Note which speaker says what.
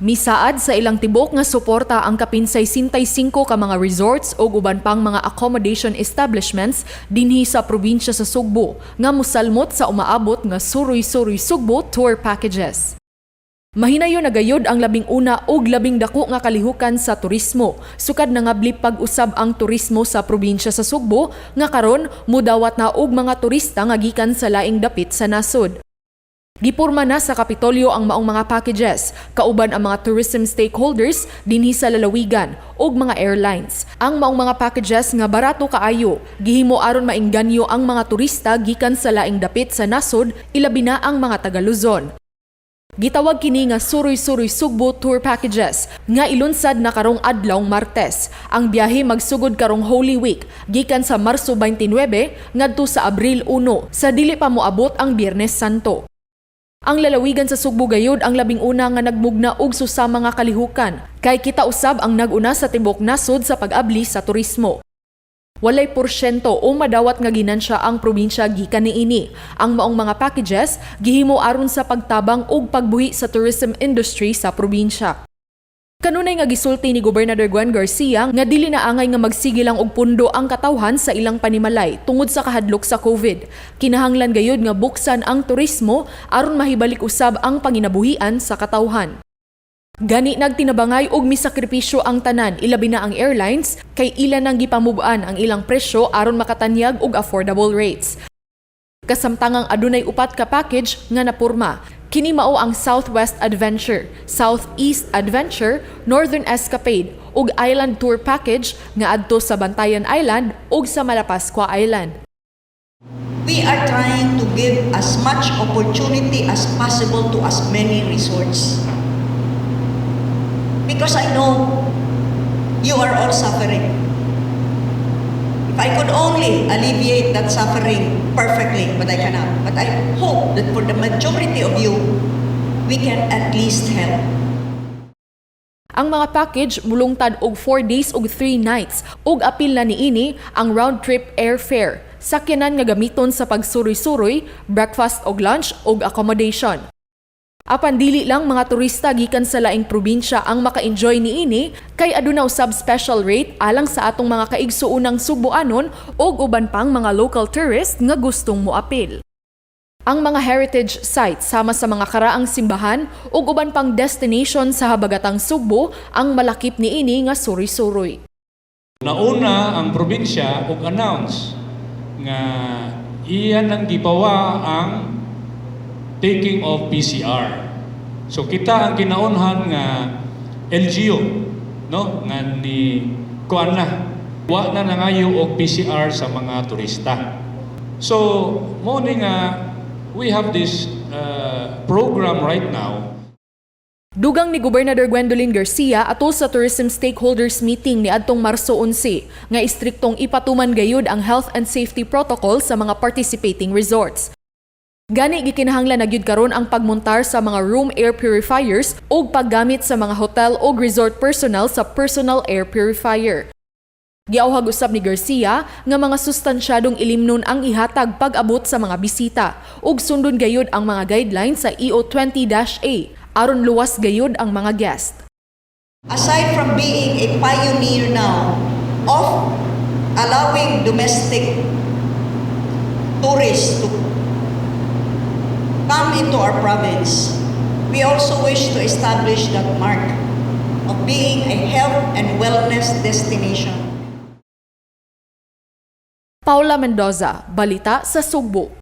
Speaker 1: Misaad sa ilang tibok nga suporta ang kapin 65 ka mga resorts ug uban pang mga accommodation establishments dinhi sa probinsya sa Sugbo nga musalmot sa umaabot nga Suroy-Suroy Sugbo tour packages. Mahinayon na gayod ang 11 ug labing dako nga kalihukan sa turismo. Sukad nangabli pag-usab ang turismo sa probinsya sa Sugbo nga karon mudawat na og mga turista nga gikan sa laing dapit sa nasod. Gipurma na sa Kapitolyo ang maong mga packages, kauban ang mga tourism stakeholders dinhi sa lalawigan ug mga airlines. Ang maong mga packages nga barato kaayo, gihimo aron maengganyo ang mga turista gikan sa laing dapit sa nasod, ilabi na ang mga taga Luzon. Gitawag kini nga Suroy-Suroy Sugbo Tour Packages nga ilunsad na karong adlawng Martes. Ang biyahe magsugod karong Holy Week gikan sa Marso 29 ngadto sa Abril 1 sa dili pa moabot ang Biyernes Santo. Ang lalawigan sa Sugbo gayud ang 11 nga nagmugna og susama nga kalihukan kay kita usab ang nag-una sa tibuok nasod sa pag-abli sa turismo. Walay porsyento o madawat nga ginansya ang probinsya gikan niini. Ang maong mga packages gihimo aron sa pagtabang ug pagbuhi sa tourism industry sa probinsya. Kanunay nga gisulti ni Gobernador Gwen Garcia nga dili na angay nga magsige lang og pundo ang katawhan sa ilang panimalay tungod sa kahadlok sa COVID. Kinahanglan gayud nga buksan ang turismo aron mahibalik usab ang panginabuhian sa katawhan. Gani nagtinabangay og misakripisyo ang tanan, ilabi na ang airlines, kay ila nang gipamub-an ang ilang presyo aron makatanyag og affordable rates. Kasamtangang adunay upat ka package nga napurma. Kini mao ang Southwest Adventure, Southeast Adventure, Northern Escapade ug Island Tour Package nga adto sa Bantayan Island ug sa Malapascua Island.
Speaker 2: We are trying to give as much opportunity as possible to as many resorts. Because I know you are all suffering. If I could only alleviate that suffering perfectly, but I cannot. But I hope that for the majority of you, we can at least help.
Speaker 1: Ang mga package mulungtad og 4 days ug 3 nights ug apil na niini ang round trip airfare, sakyanan nga gamiton sa pagsuroy-suroy, breakfast ug lunch ug accommodation. Apan dili lang mga turista gikan sa laing probinsya ang maka-enjoy niini kay aduna usab special rate alang sa atong mga kaigsuonang Sugboanon ug uban pang mga local tourist nga gustong moapil. Ang mga heritage sites sama sa mga karaang simbahan ug uban pang destination sa habagatang Sugbo ang malakip niini nga suroy-suroy.
Speaker 3: Nauna ang probinsya og announce nga iyan ang gipawa ang taking of PCR. So kita ang kinaunhan nga LGU, no, nga ni kuan na wa na nangayo og PCR sa mga turista. So mo ni nga we have this program right now.
Speaker 1: Dugang ni Gobernador Gwendolyn Garcia atol sa Tourism Stakeholders Meeting ni adtong Marso 11 nga istriktong ipatuman gayud ang health and safety protocol sa mga participating resorts. Gani gikinahanglan na gyud karon ang pagmontar sa mga room air purifiers ug paggamit sa mga hotel o resort personnel sa personal air purifier. Giauhag usab ni Garcia nga mga sustansyadong ilimnon ang ihatag pag-abot sa mga bisita ug sundon gayud ang mga guidelines sa EO 20-A aron luwas gayud ang mga guest.
Speaker 2: Aside from being a pioneer now of allowing domestic tourists to come into our province, we also wish to establish that mark of being a health and wellness destination.
Speaker 1: Paula Mendoza, Balita sa Sugbo.